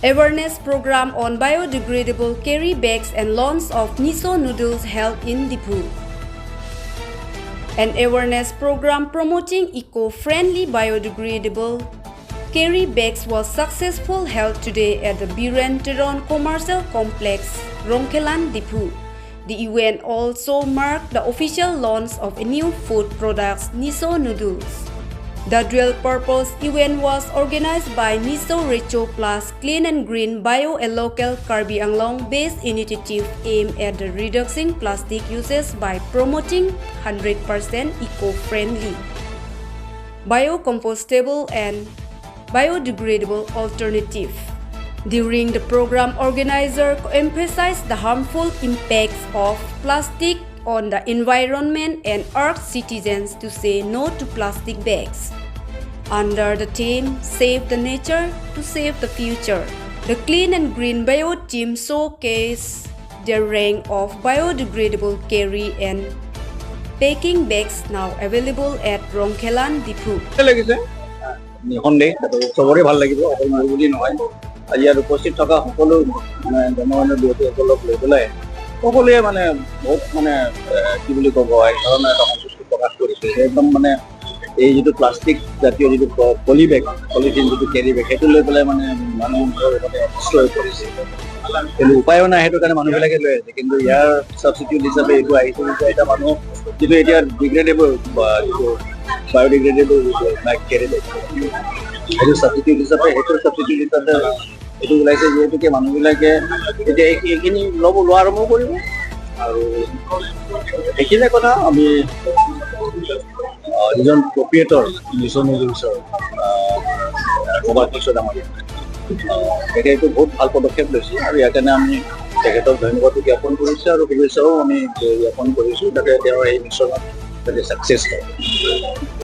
Awareness program on biodegradable carry bags and launch of Miso noodles held in Diphu. An awareness program promoting eco-friendly biodegradable carry bags was successful held today at the Biren Teron Commercial Complex, Rongkhelan, Diphu. The event also marked the official launch of a new food product, Miso Noodles. The dual-purpose event was organized by Miso Recho Plus Clean and Green Bio, a local Karbi Anglong-based initiative aimed at the reducing plastic uses by promoting 100% eco-friendly, biocompostable and biodegradable alternative. During the program, organizer emphasized the harmful impacts of plastic on the environment and urged citizens to say no to plastic bags. Under the theme "Save the Nature to Save the Future", the Clean and Green Bio team showcased their range of biodegradable carry and packing bags now available at Rongkhelan, Diphu. লাগিছে নিঃসন্দেহ চবৰে ভাল লাগিব, অকল মোৰ বুলি নহয়। আজি ইয়াত উপস্থিত থকা সকলো মানে জনগণৰ ব্যক্তিসকলক লৈ পেলাই সকলোৱে মানে বহুত মানে কি বুলি ক'ব, এক ধৰণৰ এটা সন্তুষ্টি প্ৰকাশ কৰিছে যে একদম মানে এই যিটো প্লাষ্টিক জাতীয় যিটো পলি বেগ, পলিথিন যিটো কেৰি বেগ, সেইটো লৈ পেলাই মানে মানুহ মানে অতিষ্ঠ হৈ পৰিছে। কিন্তু উপায়ো নাই, সেইটো কাৰণে মানুহবিলাকে লৈ আছে। কিন্তু ইয়াৰ ছাবষ্টিটিউট হিচাপে এইটো আহিছে যেতিয়া এতিয়া মানুহ যিটো এতিয়া ডিগ্ৰেডেবল বা যিটো বায়'ডিগ্ৰেডেবল বেগ, কেৰি বেগ, সেইটো ছাবষ্টিটিউট হিচাপে, সেইটোৰ ছাবষ্টিটিউট হিচাপে এইটো ওলাইছে। যিহেতুকে মানুহবিলাকে এতিয়া এইখিনি ল'ব, লোৱা আৰম্ভ কৰিব। আৰু সেইখিনিয়ে কথা। আমি যিজন প্ৰপ্ৰিয়েটৰ মিছ' নুডলছৰ, প্ৰভাত কিশোৰ ডাঙৰীয়া, তেখেতে এইটো বহুত ভাল পদক্ষেপ লৈছে আৰু ইয়াৰ কাৰণে আমি তেখেতক ধন্যবাদো জ্ঞাপন কৰিছোঁ আৰু শুভেচ্ছাও আমি জ্ঞাপন কৰিছোঁ, যাতে তেওঁৰ এই মিছনত যাতে ছাকচেছ হয়।